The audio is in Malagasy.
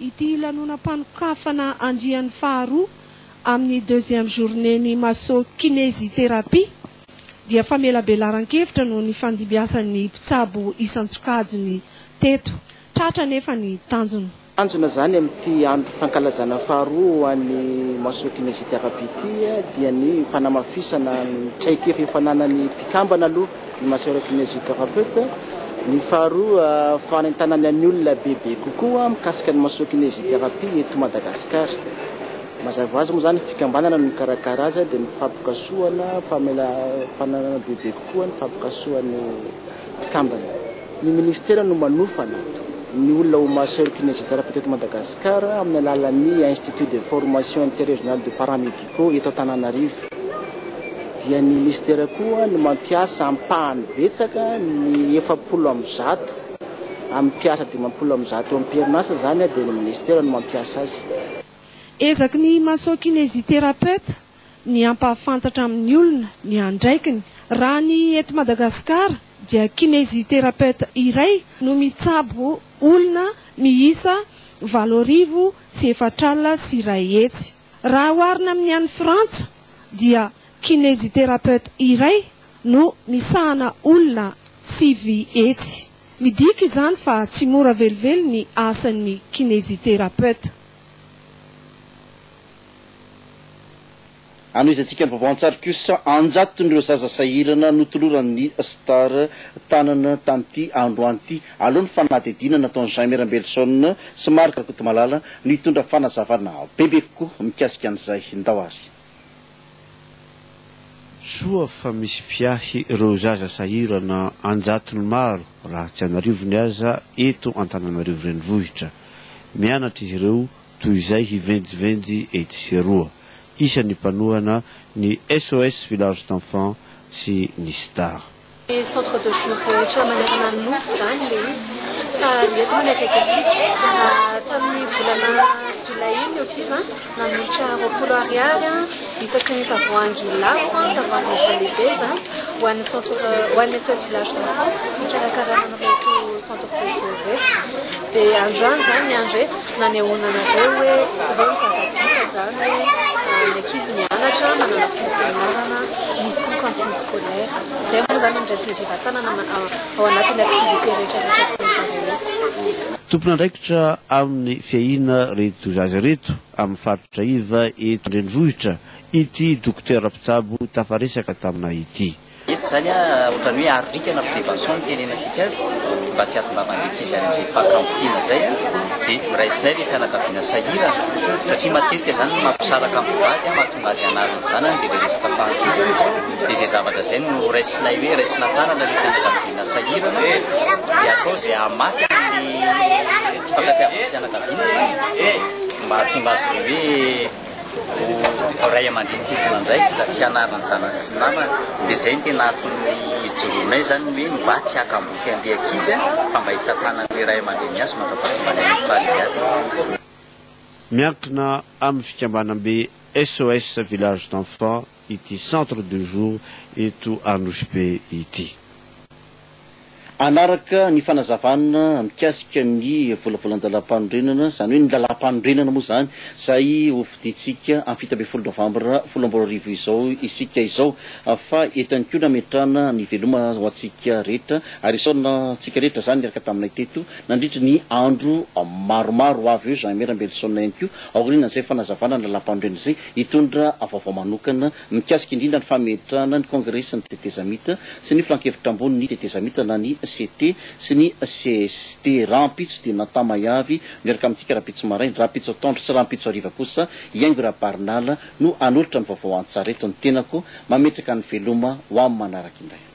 Ity lanonam-panokafana andiany faharoa amin'ny deuxième journée ny masso kinésithérapie dia famelabelaran-kevitra no nifandimbiasan'ny mpitsabo isan-tsokajiny teto. Tratra anefa ny tanjona. Tanjona izany amin'ity andro fankalazana faharoa ho an'ny masso-kinésithérapie ity dia ny fanamafisana ny traikefa efa ananan'ny mpikambana aloha, ny masseur kinésithérapeute, ny faharoa fanentanana ny olona bebe kokoa mikasika ny masso-kinésithérapie eto Madagasikara. Mazava ho azy moa izany fikambanana no mikarakara azy dia ny fampikasohana, famela, fananana bebe kokoa ny fampikasohan'ny mpikambana. Ny minisitera no manofana ny olona ho masseur kinésithérapeute eto Madagasikara amin'ny alalan'ny Institut de formation interrégional de paramédicaux eto Antananarivo. Dia ny minisitera koa no mampiasa ampahany betsaka ny 140 amin'ny mpiasa 150 eo am-perinasa izany dia ny minisitera no mampiasa azy. Ezaky ny masso-kinésithérapeute ny hampahafantatra amin'ny olona ny andraikiny. Raha ny eto Madagasikara dia kinésithérapeute iray no mitsabo olona miisa 148 000. Raha oharina amin'ny any Frantsa dia kinésithérapeute iray no misahana olona 900. Midika izany fa tsy mora velively ny asan'ny kinésithérapeute. Anohizantsika ny vaovao an-tsary kosa, an-jatony ireo zaza sahirana notoloran'ny Star tanana tamin'ity androany ity. Aleo ny fanadihadiana nataon'i Jaime Rambelison sy Marc Rakotomalala no hitondra fanazavana bebe kokoa mikasika an'izay. Ndao ary. Soa fa misy mpiahy ireo zaza sahirana an-jatony maro raha tsy an'arivony aza eto Antananarivo Renivohitra. Mianatra izy ireo toy izay hivenjivenjy etsy sy eroa. Isan'ny mpanohana ny SOS Village d'Enfants sy ny Star. Ny centre de jour rehetra manerana ny Nosy izany ilay izy fa ny eto moa ny akaiky antsika. Tamin'ny volana jolay iny ny Oviva nanolotra 20 ariary isaky ny tavoahangy lafo, tavoahangy lehibe lehibe izany ho an'ny centre, ho an'ny SOS Village d'Enfants hikarakarana an'ireto centre de jour ireto. Dia androany izany ny andro hoe nanehoana anareo hoe ireo ny zava-bita izany hoe ny ankizy mianatra, manana fotoam-pianarana, misy koa ny cantine scolaire. Izay moa izany no ndraisin'ny Viva Tanana ao anatin'ny activité rehetra rehetra ataon'izareo eto. Tompon'andraikitra amin'ny fiahiana ireto zaza ireto amin'ny faritra iva eto an-drenivohitra ity dokotera mpitsabo tafaresaka taminay ity. Eto izany ohatran'ny hoe aro-riaka na prévention no itenenantsika azy mba tsy hahatongavan'ny ankizy any amin'izay fahakambotiana izay dia raisinay ilay fianakaviana sahirana satria matetika izany ny mampisaraka ny mpivady mahatonga azy hanary ny zanany dia ilay resaka fahantrana dia izay zavatra izay no raisinay hoe raisina an-tanana ilay fianakaviana sahirana dia atao izay hahamafy an'ilay fifankatiavan'ny fianakaviana izany mba hahatonga azy ireo hoe Ho ray aman-dreny tompon'andraikitra, tsy hanary ny zanany sy ny namany. Dia izay no tena antony ijoroanay izany ny hoe mba tsy haka amboty an'ilay ankizy fa mba hitantanan'ilay ray aman-dreny azy mandra-pahatongany any amin'ny fahalehibiazana. Miankina amin'ny fikambanambe SOS Village d'Enfants ity centre de jour eto Anosibe ity. Hanaraka ny fanazavana mikasika ny volavolan-dalàmpanorenana, izany hoe ny lalàmpanorenana moa izany, izay hofidintsika amin'ny 17 novambra 2010 izao isika izao. Fa eto ihany koa nametrahana ny veloma ho antsika rehetra ary isaorana antsika rehetra izany niaraka taminay teto nandritry ny andro maromaro. Ho avy eo Jean Aimé Rambelison ihany koa aorianan'izay fanazavana ny lalàmpanorenana izay hitondra vaovao manokana Mikasika indrindra ny fametrahana ny Kongresin'ny tetezamita sy ny Filankevitra ambonin'ny tetezamita na ny CT sy ny cst. Rahampitso dia Nathan Maiavy miaraka amintsika rahampitso maraina, rahampitso atoandro sy rahampitso hariva kosa i Haingo Rabarinala no hanolotra ny vaovao an-tsary eto ny tenako mametraka ny veloma ho amin'ny manaraka indray.